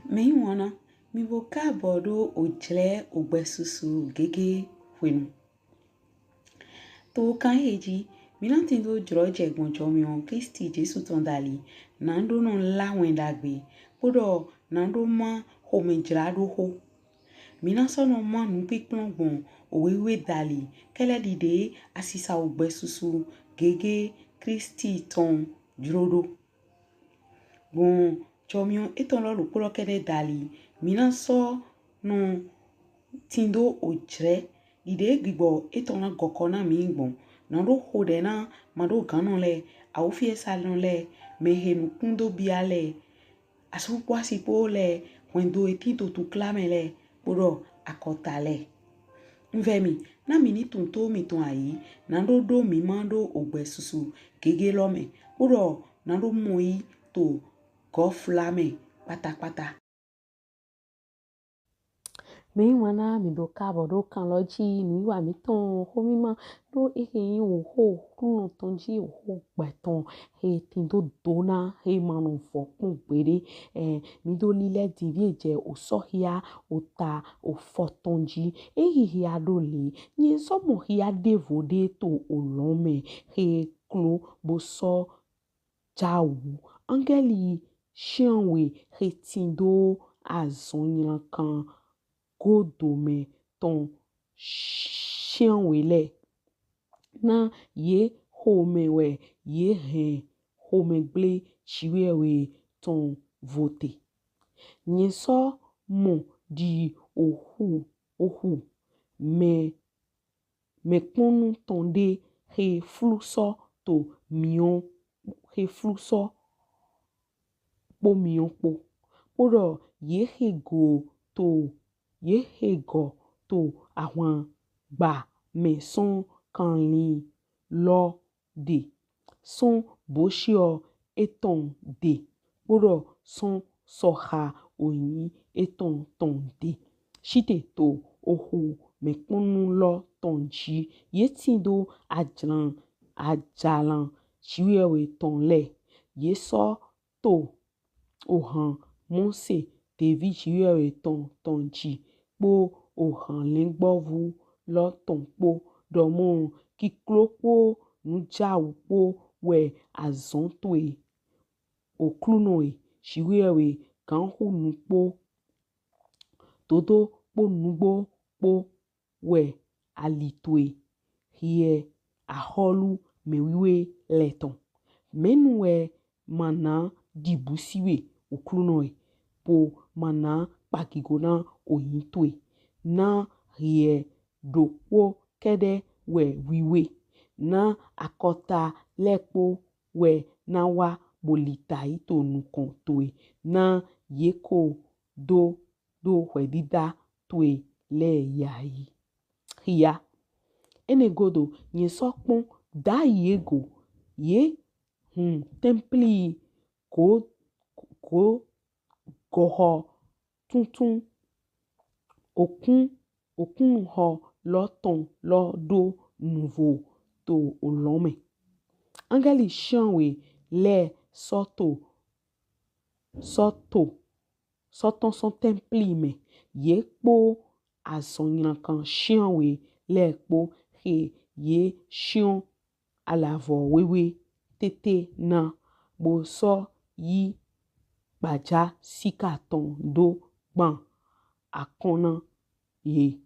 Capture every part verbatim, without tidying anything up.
Mɛyiwanna, mì bo kaabɔ ɖo ojlɛ ogbɛsusu gege hwenu. To kan he ji mí na tindo jlɔjɛ gbɔn jɔmiɔn Klisti Jesu tɔn dali, na ɖo nɔ la wɛn ɖagbe, kpoɖɔ na ɖo ma xomɛjlaɖoxo. Mí na sɔ nɔ ma nukpinkplɔn gbɔn owe wiwe dali, kɛlɛ ɖiɖe asisa ogbɛsusu gege Klisti tɔn jlo ɖo. Gbɔn jɔmiɔn etɔn lɔ ɖokpo lɔ kɛɖɛ dali, mí na sɔ nɔ tindo ojlɛ ɖiɖe gbigbɔ etɔn na gɔkɔ na mí gbɔn. Na ɖo xoɖɛ na maɖoganɔ lɛ, awufiɛsanɔ lɛ, mɛhe nukun do bia lɛ, asu kpo asi kpo lɛ, hwɛndo he tin to tukla mɛ lɛ, kpoɖɔ akɔta lɛ. Un vɛ mì, na mì ni tunwun to mìtɔn ayi, na ɖo ɖo mí ma ɖo ogbɛsusu gege lɔ mɛ, kpoɖɔ na ɖo mɔ yi to gɔfla mɛ kpatakpata. Mɛyiwanna, mì bo kaabɔ ɖo kan lɔ ji, nuyiwa mítɔn xomima ɖo ehe nyi oxo Oklunɔ tɔn ji, oxo gbɛ tɔn he tindo dona, he ma nɔ vɔ kpɔn gbeɖe. Ɛ, mí ɖo lilɛ din vie jɛ Osɔxia ota ofɔtɔn ji. Ehe xia ɖo le: Nyɛ sɔ mɔ xia ɖevo ɖe to olɔn mɛ he klo bo sɔ jawu. Angɛli shianwe he tindo azɔnylankan godo mɛ tɔn shianwe lɛ. Na ye xomɛ wɛ ye hɛn xomɛgble Jiwheyɛwhe tɔn vo te. Nyɛ sɔ mɔ ɖi oxu, oxu mɛ, mɛkpɔnnu tɔn ɖe he flusɔ to miɔn, he flusɔ kpo miɔn kpo, kpoɖɔ ye he go to, ye he gɔ to ahwangba mɛ sɔn kanlin lɔ ɖe, sɔn boshiɔ etɔn ɖe, kpoɖɔ sɔn sɔha oyin etɔn tɔn ɖe. Shite to oxu mɛkpɔnnu lɔ tɔn ji, ye tindo ajlan, ajalan Jiwheyɛwhe tɔn lɛ. Ye sɔ to ohan Mɔse, devi Jiwheyɛwhe tɔn tɔn ji, kpo ohan lɛngbɔvu lɔ tɔn kpo, ɖɔmɔ kiklo kpo nujawu kpo wɛ azɔn towe, Oklunɔ e, Jiwheyɛwhe Ganxunukpo, dodo kpo nugbo kpo wɛ ali towe, hiɛ axɔlu mɛwiwe lɛ tɔn. Mɛnu wɛ ma na ɖibu si we, Oklunɔ e, bo ma na kpagigo na oyin towe? Na hiɛ ɖokpo kɛɖɛ wɛ wiwe. Na akɔta lɛ kpo wɛ na wa bo litai to nukɔn towe, na ye ko do do hwɛdida towe lɛ yayi. Xia. Enɛ godo, nyɛ sɔ kpɔn, dayi e go, ye hun tɛmpli go, go, gɔxɔ tuntun, okun, okunnuxɔ lɔ tɔn lɔ ɖo nuvo to olɔn mɛ. Angɛli shianwe lɛ sɔ to, sɔ to, sɔ tɔn sɔn tɛmpli mɛ. Ye kpo azɔnylankan shianwe lɛ kpo he ye shiɔn alavɔ wewe tete na, bo sɔ yi gbaja sika tɔn do gban akɔn na ye.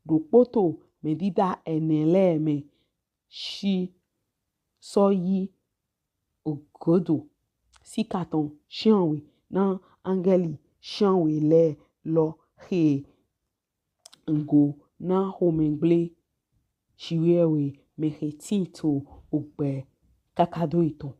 Ɖokpo to mɛdida ɛnɛ lɛ mɛ shi sɔ yi ogodo sika tɔn shianwe na angɛli shianwe lɛ lɔ he go na xomɛgble Jiwheyɛwhe mɛ he tin to ogbɛ kakado etɔn.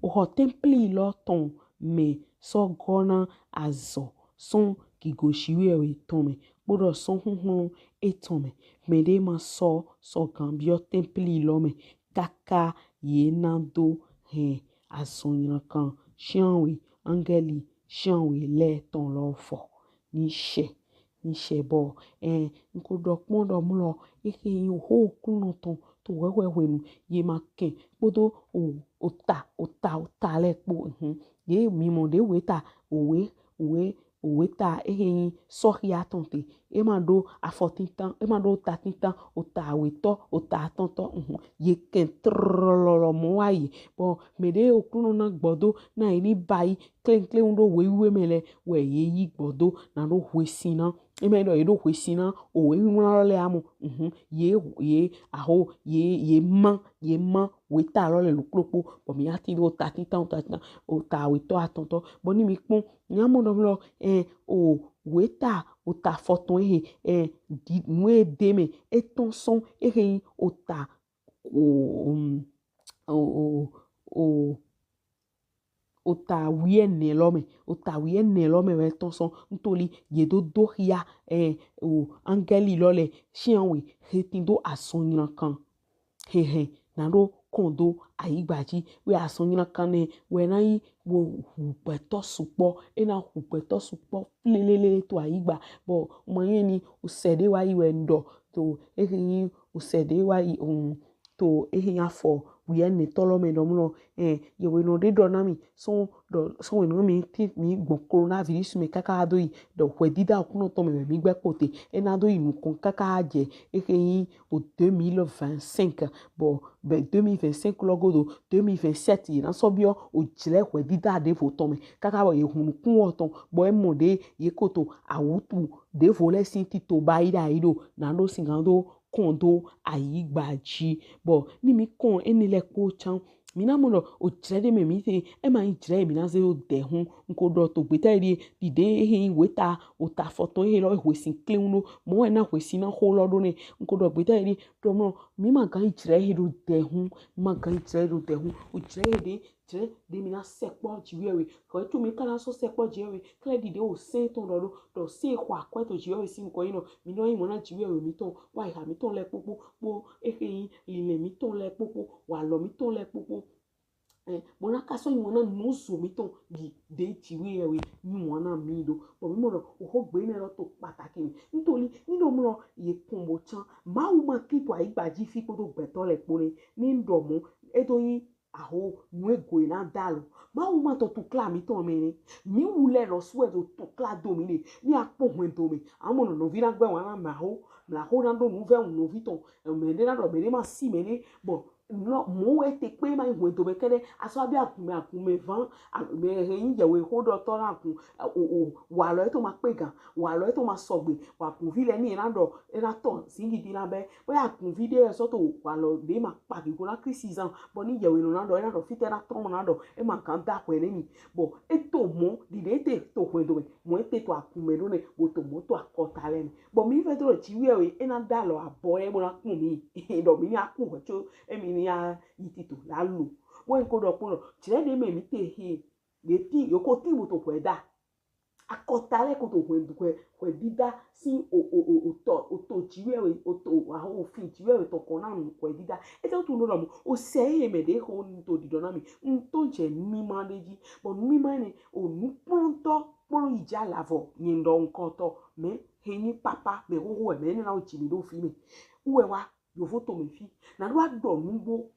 Oxɔ tɛmpli lɔ tɔn mɛ sɔ gɔ na azɔ sɔn gigo Jiwheyɛwhe tɔn mɛ, kpoɖɔ sɔn huhlɔn etɔn mɛ. Mɛɖe ma sɔ sɔgan biɔ tɛmpli lɔ mɛ kaka ye na do hɛn azɔnylankan shianwe angɛli shianwe lɛ tɔn lɔ vɔ. Ni shɛ, ni shɛ bɔ, ɛ, n ko ɖɔ kpɔn ɖɔ mlɔ, ehe nyi oxo Oklunɔ tɔn to hwɛhwɛ hwenu ye ma kɛn kpodo o, ota, ota, ota lɛ kpo, hun. Ye mi mɔ ɖe weta, owe, owe, Weta ehe nyi Sɔxia tɔn te. E ma ɖo afɔ tintan, e ma ɖo ota tintan, ota awetɔ, ota atɔntɔ, mhm. Ye kɛn trɔlɔlɔ mɔ wa yi. Bɔ mɛ ɖe Oklunɔ na gbɔdo na ye ni ba yi klenklen ɖo wewe mɛ lɛ wɛ ye yi gbɔdo na ɖo hwesina. E ma ɖɔ ye ɖo hwesina o, wewe mla lɔ lɛ amɔ. Mhm. Ye ye aho ye ye ma ye ma weta lɔ lɛ lokplokpo. Bɔ mi ati ɖo ota tintan, ota tintan, ota awetɔ, atɔntɔ. Bɔ ni mi kpɔn, mi amɔ ɖɔ mlɔ ɛ o weta ota afɔtɔn ehe ɛ di nu e de mɛ etɔn sɔn ehe nyi ota o o o o ota wiɛnɛ lɔ mɛ, ota wiɛnɛ lɔ mɛ wɛ tɔn sɔn ntoli ye do do xia ɛ o angɛli lɔ lɛ shianwe he tin do azɔn nylankan hɛhɛ na ɖo kɔn do ayigba ji. Wɛ azɔn nylankan nɛ wɛ na yi wo hu gbɛtɔ sukpɔ, e na hu gbɛtɔ sukpɔ flelele to ayigba. Bɔ ma nyi ni osɛ ɖe wa yi wɛ n ɖɔ to ehe nyi osɛ ɖe wa yi ohun to ehe nyi afɔ wiɛnɛtɔ lɔ mɛ ɖɔ mlɔ ɛ yewe nɔ ɖe ɖɔ na mi sɔn ɖɔ sɔn wɛ nɔ mi ti mi gbɔn coronavirus mɛ kaka do yi ɖɔ hwɛdida Oklunɔ tɔn mɛ wɛ mi gbɛ kpote e na do yi nukɔn kaka jɛ ehe nyi o deux mille vingt-cinq. Bɔ bɛ deux mille vingt-cinq lɔ godo, deux mille vingt-sept ye na sɔ biɔ o jlɛ hwɛdida ɖevo tɔn mɛ kaka bɔ ye hun nukun wɔ tɔn bɔ e mɔ ɖe ye ko to awutu ɖevo lɛ sin tito ba yi ɖa yi ɖo na ɖo sin gan do kɔn do ayigba ji. Bɔ ni mi kɔn ene lɛ kpo can mi na mɔ ɖɔ o jlɛ ɖe mɛ mi te e ma nyi jlɛ mi na ze o dɛ hun n ko ɖɔ to gbeta yi ɖi ɖiɖe ehe nyi weta ota afɔtɔn ehe lɔ hwesin klewun ɖo mɔ wɛ na hwesin na xo lɔ ɖo nɛ n ko ɖɔ gbeta yi ɖi ɖɔ mlɔ mi ma gan yi jlɛ ehe ɖo dɛ hun, ma gan yi jlɛ ehe ɖo dɛ hun o jlɛ ehe ɖe jlɛ ɖe mi na sɛkpɔ jiwiɛwe kɔ etu mi ka na sɔ sɛkpɔ jiwiɛwe klɛ ɖiɖe o sɛn tɔn ɖɔ ɖo ɖɔ sɛn xɔ akwɛ to jiwiɛwe sin kɔ yi nɔ mi nɔ yi mɔ na jiwiɛwe mitɔn wa iha mitɔn lɛ kpokpo kpo ehe nyi lilɛ mitɔn lɛ kpokpo walɔ mitɔn lɛ kpokpo ɛ bɔ na ka sɔ nyi mɔ na nuzo mitɔn ɖi ɖe jiwiɛwe nyi mɔ na mi ɖo bɔ mi mɔ ɖɔ oxo gbe nɛ lɔ to pataki mi ntoli ni ɖo mlɔ ye kun bo can Mawu ma ki to ayigba ji fi kpodo gbɛtɔ lɛ kpo nɛ ni ɖɔ mɔ e do nyi aho nu e go e na da lɔ Mawu ma tɔ tukla mitɔn mɛ nɛ mi wu lɛ lɔ su e do tukla do mi nɛ mi a kpɔ hwɛndo mɛ amɔ nɔ nɔvi na gbɛ wa na mɛ aho mɛ aho na ɖo nu vɛ nu nɔvi tɔn mɛ ɖe na ɖɔ mɛ ɖe ma si mɛ ɖe bɔ lɔ mɔ wɛ te kpe ma yi hwɛndo mɛ kɛɖɛ asɔ abi agun mɛ agun mɛ van mɛ he yi yɛwe xo ɖɔ tɔ na agun o o walɔ etɔ ma kpe gan walɔ etɔ ma sɔgbe wa agunvi lɛ ni e na ɖɔ e na tɔ zingidi na bɛ bɛ agunvi ɖe sɔ to walɔ ɖe ma kpa gigo na Kristi zan bɔ ni yɛwe nɔ na ɖɔ e na ɖɔ fitɛ na trɔn na ɖɔ e ma gan da hwɛ ne mi bɔ e to mɔ ɖiɖe e te to hwɛndo mɛ mɔ e te to agun mɛ ɖo nɛ bo to mɔ to akɔta lɛ mɛ bɔ mi vɛ do ɖɔ jiwiɛwe e na da lɔ abɔ e bo na kun mi ɖɔ mi ni aku hwɛ tso emi ni ya yi tito la lo bɔ n ko ɖɔ kpɔn ɖɔ jlɛ ɖe mɛ mi te he ye ti yo ko ti bo to hwɛ da akɔta lɛ ko to hwɛ hwɛ hwɛ dida si o o o o tɔ o to jiwiɛwe o to aho o fi jiwiɛwe tɔ kɔ na nu hwɛ dida e tɛ o tu ɖo ɖɔ mɔ o sɛ ye mɛ ɖe ko n to ɖiɖɔ na mi n to jɛ nu mi ma ɖe ji bɔ nu mi ma nɛ o nu kplɔntɔ kplɔn yi ja lavɔ nyɛ ɖɔ nkɔtɔ mɛ he nyi papa mɛ xoxo wɛ mɛ ne na o ji mi ɖo fi mɛ wɛ wa yovo to mɛ fi na ɖo aɖɔ nugbo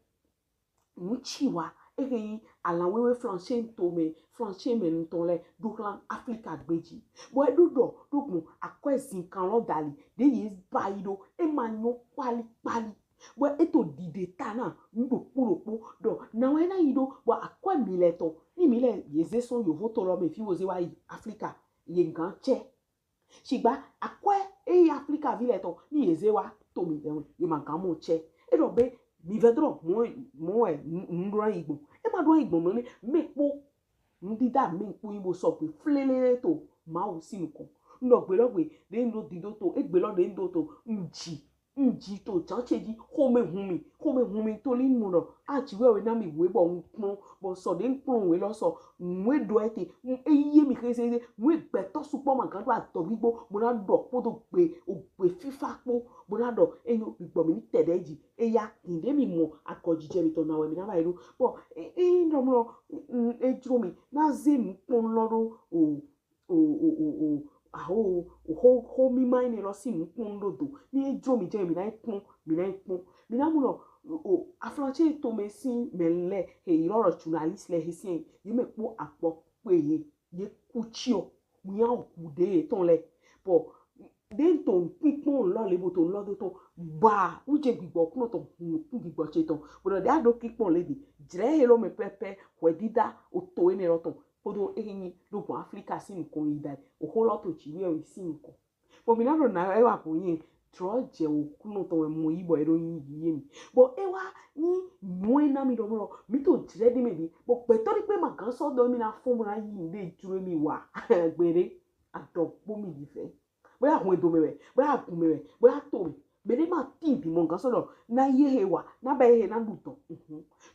nu ci wa ehe nyi alan wewe flansɛ to mɛ flansɛ mɛ ŋutɔ lɛ ɖo xlan Afrika gbeji bɔ e ɖo ɖɔ ɖo gbɔn akwɛ zinkan lɔ dali ɖe ye ba yi ɖo e ma nyɔ kpali kpali bɔ e to ɖiɖe ta na nu ɖokpo ɖokpo ɖɔ na wɛ na yi ɖo bɔ akwɛ mi lɛ tɔ ni mi lɛ ye ze sɔn yovo to lɔ mɛ fi wo ze wa yi Afrika ye gan cɛ Shigba akwɛ eyi Afrika vi lɛ tɔ ni ye ze wa to mi dɛn ye ma gan mɔ cɛ. E ɖɔ be mi vɛ drɔ mɔ mɔ ɛ nu ɖo na yi gbɔn. E ma ɖo na yi gbɔn mɛ ne mɛ kpo nu dida mɛ kpo yi bo sɔ gbe flelele to Mawu si nukɔn. N ɖɔ gbe lɔ gbe ɖe n ɖo dido to egbe lɔ ɖe n ɖo to n ji n ji to jan ce ji xomɛ hun mi xomɛ hun mi to li nu ɖɔ a ji wɛ wɛ na mi wɛ bɔ n kplɔn bɔ sɔ ɖe n kplɔn wɛ lɔ sɔ nu e ɖɔ ɛ te e ye mi xezeze nu e gbɛtɔ sukpɔ ma gan ɖo adɔ gbigbo bo na ɖɔ kpodo gbe ogbe fifa kpo bo na ɖɔ enyo mi gbɔ mi ni tɛ ɖe ji eya kin ɖe mi mɔ agɔjijɛ mi tɔ na wɛ mi na va yi ɖo bɔ e e ɖɔ mlɔ e jro mi na ze nu kpɔn lɔ ɖo o o o o o aho o xo xo mi ma ene lɔ si nu kpɔn ɖo do ni e jro mi jɛ mi na yi kpɔn mi na yi kpɔn mi na mu nɔ o aflantse to mɛ si mɛ lɛ he yi lɔ lɔ journaliste lɛ he si ye mɛ kpɔ akpɔ kpe ye ye ku tsi o nya hu ɖe tɔn lɛ. Bɔ ɖe to kpikpɔn lɔ le bo to lɔ do tɔn ba wu je gbigbɔ kunɔ tɔn hun kun gbigbɔ ce tɔn. Bo ɖe a ɖo kpikpɔn le di jrɛ he lɔ mɛ pɛpɛ hwɛdida o to ene lɔ tɔn kpodo ehe nyi ɖo gbɔn Afrika sin nukɔn yi da o ho lɔ to ci wiwe sin nukɔn. Bɔ mi na ɖo na ewa ko nyi trɔ jɛ o kunɔ tɔn wɛ mɔ yi bɔ e ɖo nyi yi ye mi. Bɔ ewa nyi nue na mi ɖɔ mɔ mi to jrɛ ɖe mɛ di bɔ gbɛtɔ ɖe kpe ma gan sɔ dɔ mi na fɔn bo na yi nde jro mi wa gbeɖe adɔ kpo mi di fɛ. Bóyá hun edo mɛ wɛ, bóyá agun mɛ wɛ, bóyá to mɛ. Mɛ ɖe ma tin di mɔ gan sɔ ɖɔ na ye he wa na bɛ ye he na ɖu dɔ.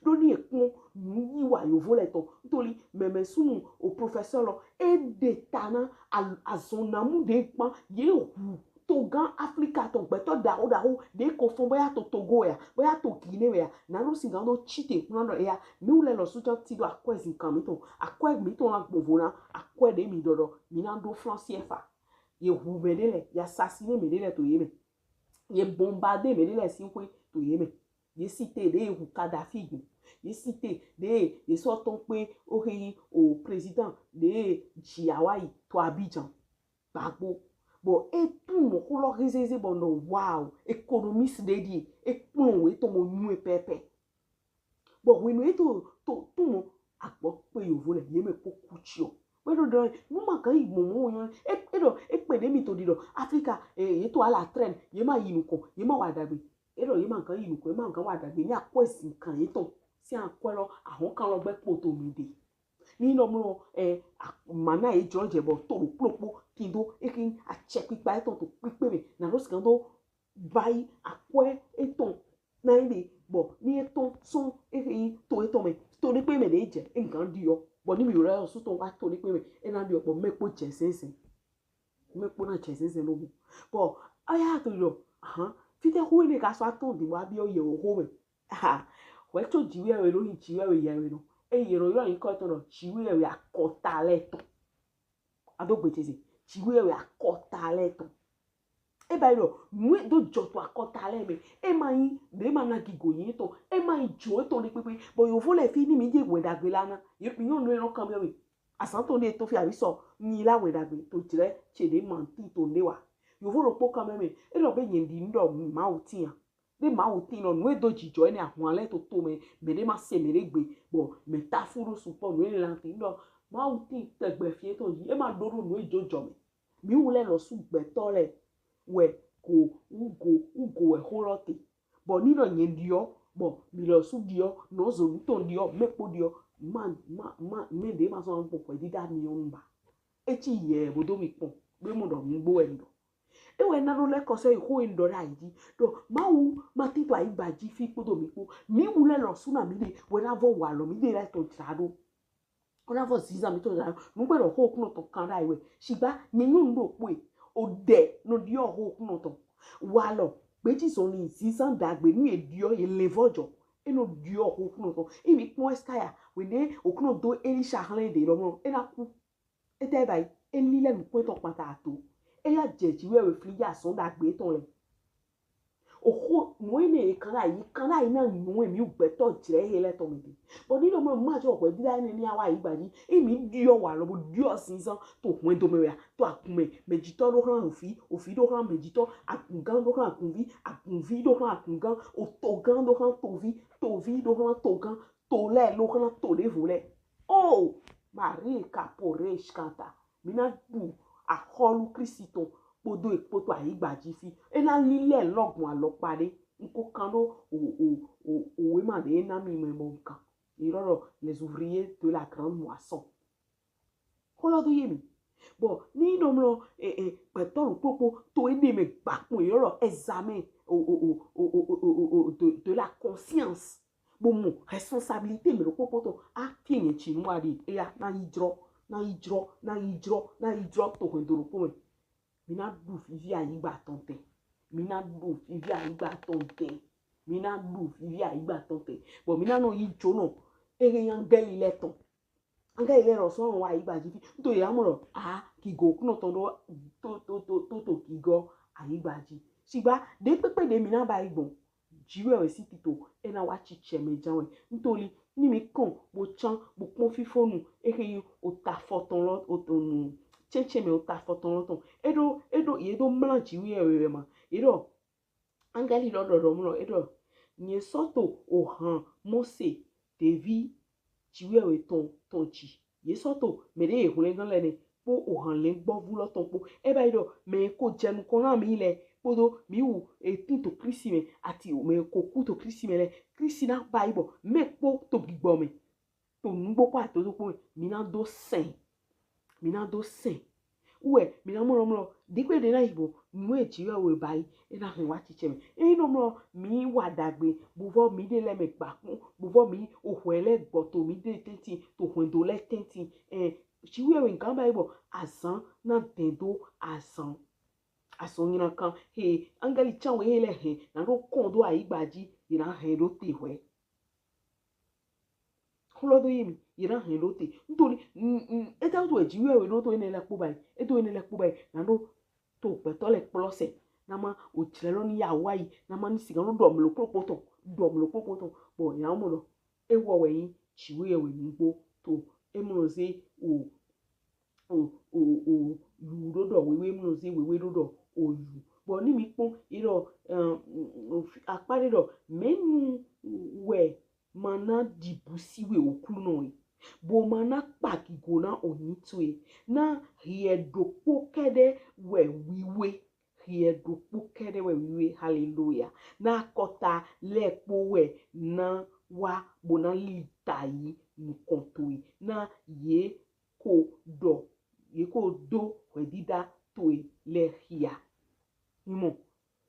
Ɖo ni ekpɔn nu yi wa yovo lɛ tɔn. Ntoli mɛmɛ sunu o professeur lɔ e ɖe ta na azɔn na mu ɖe kpan ye hu to gan Afrika tɔn gbɛtɔ ɖaho ɖaho ɖe ko fɔn bóyá to Togo ya bóyá to Guinée ya na ɖo si gan ɖo tsi te kuna ɖɔ eya mi wu lɛ lɔ sujan ti ɖo akwɛ zin kan mi tɔn akwɛ mi tɔn na gbɔnvo na akwɛ ɖe mi ɖɔɖɔ mi na ɖo franc C F A. Ye hu mɛ ɖe lɛ, ye assassiné mɛ ɖe lɛ to ye mɛ. Ye bombardé mɛ ɖe lɛ sin xwe to ye mɛ. Ye cité ɖe ye hu Kadhafi gbɔn. Ye cité ɖe ye sɔ tɔn kpe o he yi o président ɖe ye ji awa yi to Abidjan. Gbagbo. Bɔ e tun mɔ xo lɔ hezeze bɔ nɔ wow, économiste ɖe ɖi e kplɔn we tɔn mo nyuie pɛpɛ. Bɔ hwenu e to to tun mɔ agbɔ kpe yovo lɛ ye mɛ kpo ku tsi o. Kpe ɖo ɖɔ nu ma kan yi gbɔn mɔ wo nyɔ e e ɖɔ e kpe ɖe mi to ɖi ɖɔ Afrika e ye to ala trɛn ye ma yi nukɔn ye ma wa dagbe e ɖɔ ye ma kan yi nukɔn ye ma kan wa dagbe ni akwɛ zin kan ye tɔn si akwɛ lɔ ahɔn kan lɔ gbɛ kpo to mi de. Ni nɔ mlɔ ɛ mana ye jɔ jɛ bɔ to ɖo kplokpo tin do e kin atsɛ kpikpa etɔn to kpikpe mɛ na ɖo sikan do bayi akwɛ etɔn na yi ɖe bɔ ni etɔn sɔn ehe yi to etɔn mɛ to ɖe kpe mɛ ɖe jɛ e gan ɖiɔ bɔ ni mi yɔ lɛ su tɔn wa to ɖe kpe mɛ e na ɖiɔ bɔ mɛ kpo jɛ sɛnsɛn mɛ kpo na jɛ sɛnsɛn lɔ mɔ bɔ aya to yɔ ahan fitɛ hu ene ka sɔ atɔn di wa bi ɔ yɛ o ho mɛ ha wɛ tso jiwɛ wɛ lɔ yi jiwɛ wɛ yɛ wɛ nɔ e yɛ lɔ yɔ yi kɔ etɔn lɔ jiwɛ wɛ akɔta lɛ tɔn. Ado gbe tese jiwɛ wɛ akɔta lɛ tɔn. E ba yi lɔ nu e do jɔ to akɔta lɛ mɛ e ma yi ɖe ma na gigo yi tɔn e ma yi jo etɔn ɖe kpekpe bɔ yovo lɛ fi ni mi je wɛ dagbe la na ye mi nyɔ nu e nɔ kan mi wɛ asan tɔn ɖe to fi avi sɔ nyi la wɛ dagbe to jrɛ ce ɖe ma ti to ɖe wa yovo lɔ kpo kan mɛ mɛ e lɔ be nyɛ ɖi nu ɖɔ Mawu tia. Ɖe Mawu tin nɔ nu e do jijɔ ene ahwan lɛ to to mɛ mɛ ɖe ma se mɛ ɖe gbe bɔ mɛ ta fu ɖo sukpɔ nu ene la tin ɖɔ Mawu tin tɛgbɛ fi etɔn yi e ma ɖo ɖo nu e jo jɔ mɛ mi wu lɛ lɔ su gbɛtɔ lɛ wɛ ko ugo ugo wɛ xo lɔ te bɔ ni ɖɔ nyɛ ɖiɔ bɔ mi lɔ su ɖiɔ nɔ zo nu tɔn ɖiɔ mɛ kpo ɖiɔ ma ma ma mɛ ɖe ma sɔ gbɔ xɔ dida mi yɔ nu ba etsi yɛ bo do mi kpɔn be mo ɖɔ nugbo wɛ mi ɖɔ Ewɛ na ɖo lɛ kɔsɛ yi xo yi ɖɔ ɖe ayi dzi ɖɔ Mawu ma tin to ayigba dzi fi kpodo mi kpo mi wu lɛ lɔ su na mi ɖe wɛ na vɔ wa lɔ mi ɖe lɛ tɔn dzra ɖo wɛ na vɔ ziza mi tɔn dzra ɖo nugbe ɖɔ xo kunɔ tɔn kan ɖe ayi wɛ sigba mi nyɔnu ɖo kpoe o ɖe nɔ ɖiɔ xo kunɔ tɔn wa lɔ gbedzi zɔn ni ziza dagbe nu ye ɖiɔ ye le vɔ jɔ e nɔ ɖiɔ xo kunɔ tɔn e mi kpɔn Eskaya wɛ ne o kunɔ do Elisha xlɛ ɖe lɔ mɔ e na ku Etɛ ba yi, e li lɛ nukun etɔn kpata ato. E ya jɛ ji wɛ we fli ya sɔn dagbe etɔn lɛ. Oxo nu ene e kan ɖe ayi, kan ɖe ayi na nu e mi gbɛtɔ jlɛ he lɛ tɔn mɛ de. Bɔ ni nɔ mɔ ma jɔ hwɛ dida ene ni awa ayi gba ji. E mi diɔ wa lɔ bo diɔ sinzan to hwɛndo mɛ wɛ a, to akun mɛ, mɛjitɔ ɖo hlan ofi, ofi ɖo hlan mɛjitɔ, agungan ɖo hlan agunvi, agunvi ɖo hlan agungan, otogan ɖo hlan tovi, tovi ɖo hlan togan, to lɛ ɖo hlan to ɖevo lɛ. Oh, Marie Kaporesh Kanta, mi na ɖu axɔlu Kristi tɔn kpodo ekpoto ayigba ji fi. E na lilɛ lɔgun alɔkpa ɖe. N ko kan ɖo o o o o wema ɖe e na mi mɛ bɔ n kan. Yi lɔ ɖɔ les ouvriers de la grande moisson. Xo lɔ do ye mi. Bɔ ni nɔ mlɔ e e gbɛtɔ ɖokpokpo to ene mɛ gbakun yi lɔ ɖɔ examen o o o o o o o o de de la conscience. Bo mɔ responsabilité mɛ ɖokpokpo tɔn a fi nyɛ ci nu wa ɖi eya na yi jrɔ na yi jrɔ na yi jrɔ na yi jrɔ to hwɛndo ɖokpo mɛ. Mi na ɖu vivi ayigba tɔn te. Mi na ɖu vivi ayigba tɔn te. Mi na ɖu vivi ayigba tɔn te. Bɔ mi na nɔ yi jo nɔ. Ehe angɛli lɛ tɔn. Angɛli lɛ lɔ sɔ wa ayigba ji fi. Nto ya mɔ lɔ a kigo kunɔ tɔn ɖo to to to to to kigo ayigba ji. Sigba ɖe kpekpe ɖe mi na ba yi gbɔn. Jiwɛ wɛ si tito e na wa ci cɛ mɛ jan wɛ. Ntoli ni mi kɔn bo can bo kpɔn fifɔnu ehe yi o ta fɔtɔn lɔ o to nu tɛntɛn mɛ o ta fɔtɔn lɔ tɔn. E ɖo e ɖo ye ɖo mla Jiwheyɛwhe wɛ ma. Ye ɖɔ angɛli lɔ ɖɔ ɖɔ mlɔ e ɖɔ nyɛ sɔ to ohan Mose ɖevi Jiwheyɛwhe tɔn tɔn ji. Ye sɔ to mɛ ɖe ye hwlɛngan lɛ nɛ kpo ohan lɛngbɔvu lɔ tɔn kpo. E ba yi ɖɔ mɛ ko jɛ nukɔn na mi lɛ kpodo mi wu etin to Klisti mɛ ati mɛ ko ku to Klisti mɛ lɛ, Klisti na ba yi bɔ mɛ kpo to gbigbɔ mɛ to nugbo kpo adodo kpo mɛ mi na do sɛn. Mi na do sɛn. Uwɛ mi na mlɔ mlɔ ɖikpe ɖe na yi bo nu e Jiwheyɛwhe ba yi e na hɛn wa cicɛ mɛ. Eyin nɔ mlɔ mi wa dagbe bovɔ mi ɖe lɛ mɛ gbakun bovɔ mi ohwɛ lɛ gbɔ to mi ɖe tɛntin to hwɛndo lɛ tɛntin. Ɛ Jiwheyɛwhe gan ba yi bɔ azan na dɛn do azan. Azɔn nyina kan he angɛli can we he lɛ hɛn na ɖo kɔn do ayigba ji ye na hɛn ɖo te hwɛ. Xlɔ do ye mi ye na hɛn ɖo te. Nítorí eta to Jiwheyɛwhe ɖo to ene lɛ kpo ba yi e do ene lɛ kpo ba yi na ɖo to gbɛtɔ lɛ kplɔ sɛ na ma o jlɛ lɔ ni ya wa yi na ma ni sigan ɖo ɖɔ mlo kpokpo tɔn ɖɔ mlo kpokpo tɔn bɔ ya mɔ ɖɔ e wɔ wɛ yin Jiwheyɛwhe nugbo to e mlɔ ze o o o o yu ɖo ɖɔ wewe mlɔ ze wewe ɖo ɖɔ o yu. Bɔ ni mi kpɔn yi ɖɔ akpa ɖe ɖɔ mɛnu wɛ ma na ɖibu si we Oklunɔ e bo ma na kpa gigo na onyi towe na hiɛ ɖokpo kɛɖɛ wɛ wiwe. Hiɛ ɖokpo kɛɖɛ wɛ wiwe. Haleluya. Na akɔta lɛ kpo wɛ na wa bo na li ta yi nukɔn towe na ye ko ɖɔ ye ko do hwɛdida towe lɛ hia. Mimɔ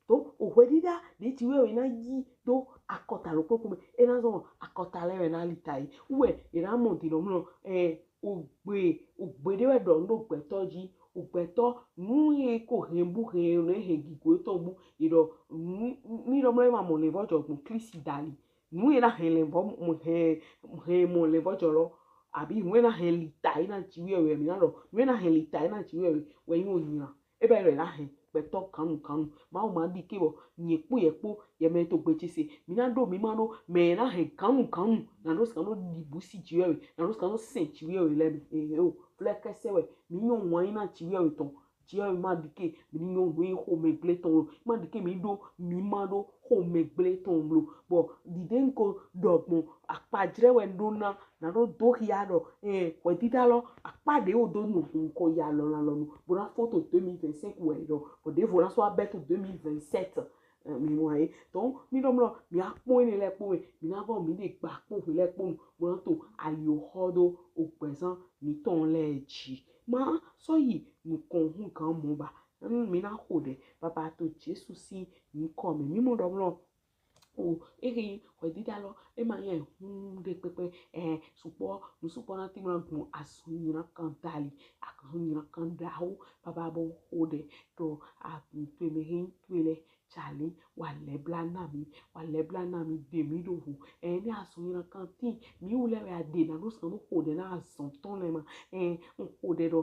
to ohwɛdida ɖe Jiwheyɛwhe na yi do akɔta lɔ kpokpo mɛ e na zɔn akɔta lɛ wɛ na li ta yi. Uwɛ e na mɔ dinɔ mlɔ ɛ ogbe ogbe ɖe wɛ ɖɔ nu ɖo gbɛtɔ ji. Ogbɛtɔ nu ye ko hɛn bu hɛn ne hɛn gigo etɔn bu ye ɖɔ nu ni ɖɔ mlɔ e ma mɔ lɛnvɔjɔ gbɔn Klisti dali. Nu ye na hɛn lɛnvɔ hɛn hɛn mɔ lɛnvɔjɔ lɔ abi nu ye na hɛn li ta yi na Jiwheyɛwhe mi na ɖɔ nu ye na hɛn li ta yi na Jiwheyɛwhe wɛ yin o nyina. E ba yi ɖɔ e na hɛn gbɛtɔ gannu gannu. Mawu ma ɖike bɔ nyɛ kpo yɛ kpo yɛ mɛ to gbe ce se mi na ɖo mi ma ɖo mɛ na hɛn gannu gannu na ɖo sigan ɖo ɖibu si Jiwheyɛwhe na ɖo sigan ɖo sɛn Jiwheyɛwhe lɛ mɛ. Ee o flɛ kɛsɛ wɛ mi nyɔ wan yi na Jiwheyɛwhe tɔn. Jiwheyɛwhe ma ɖike mi ni nyɔ nu yi xomɛgble tɔn lo ma ɖike mi ɖo mi ma ɖo xomɛgble tɔn lo bɔ ɖiɖe n ko ɖɔ gbɔn akpajrɛ wɛ n ɖo na na ɖo do hia ɖɔ ɛ hwɛdida lɔ akpa ɖe wo do nu nkɔ ya lɔ na lɔ nu bo na fo to deux mille vingt-cinq wɛ ɖɔ bɔ ɖevo na sɔ abɛ to deux mille vingt-sept. Mi mɔ ayi tɔn mi ɖɔ mlɔ mi akpɔn ene lɛ kpɔn mi na vɔ mi ɖe gba kpɔn hwe lɛ kpɔn nu bo na to ali o xɔ do o gbɛzan mi tɔn lɛ ji ma sɔ yi nukɔn hu gan mɔ ba mi na xo ɖɛ baba to Jesu si nyikɔ mɛ mi mɔ ɖɔ mlɔ o ehe hwɛdida lɔ e ma yɛ hun ɖe kpɛkpɛ ɛ sukpɔ nu sukpɔ na ti mlɔ gun asu nyina kan dali asu nyina kan daho baba bo xo ɖɛ ɖɔ agun to mɛ he to lɛ Jali, wa lɛbla na mi, wa lɛbla na mi ɖe mi ɖo vo. Ɛ ne azɔn nyina kan tin, mi wu lɛ wɛ a ɖe na ɖo sɔn ɖo xo ɖɛ na azɔn tɔn lɛ ma. Ɛ n xo ɖɛ ɖɔ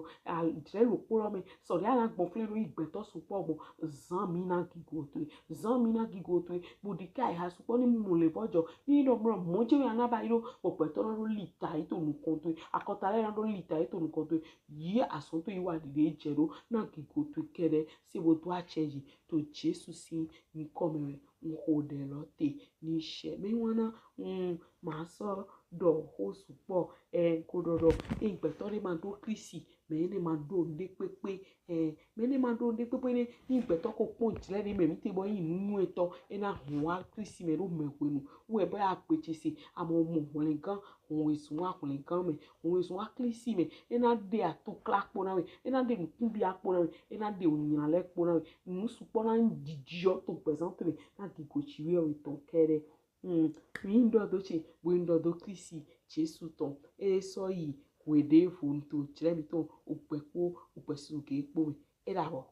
jlɛ lo kpo lɔ mɛ. Sɔ ɖe ana gbɔn flɛ ɖo yi gbɛtɔ sukpɔ gbɔn. Zan mi na gigo towe, zan mi na gigo towe. Bo ɖi ka ha sukpɔ ni mu le vɔjɔ. Ni ɖɔ mlɔ mɔ je wɛ ana ba yi ɖo. Bɔ gbɛtɔ na ɖo li ta yi to nukɔn towe. Akɔta lɛ na ɖo li ta yi to nukɔn towe. Yi asɔn to yi wa ɖiɖe jɛ ɖo na gigo towe kɛɖɛ. Se bo do acɛ yi. To Jesu sin nyikɔ mɛ wɛ n xo ɖɛ lɔ te ni shɛ. Mɛ wana n ma sɔ ɖɔ xo sukpɔ ɛ n ko ɖɔ ɖɔ e gbɛtɔ ɖe ma ɖo Klisti mɛ ne ma ɖo nuɖe kpekpe ɛ mɛ ne ma ɖo nuɖe kpekpe ne ni gbɛtɔ ko kpɔn jlɛ ɖe mɛ mi te bɔ yi nu etɔ e na hun wa Klisti mɛ ɖo mɛ hwenu wɛ bɔ ya gbe ce se amɔ mɔ hwlɛngan Hun ezun wa hwlɛngan mɛ, hun ezun wa Klisti mɛ, e na ɖe atukla kpo na we, e na ɖe nukunbia kpo na we, e na ɖe onyina lɛ kpo na we. Nu sukpɔ na jijiɔ to gbɛzan towe mɛ na gigo Jiwheyɛwhe tɔn kɛɖɛ. Hmm, mi n ɖɔ do ce, bo n ɖɔ do Klisti Jesu tɔn. E sɔ yi hweɖevo n to jlɛ mi tɔn ogbɛ kpo ogbɛ suge kpo mɛ. E ɖa bɔ.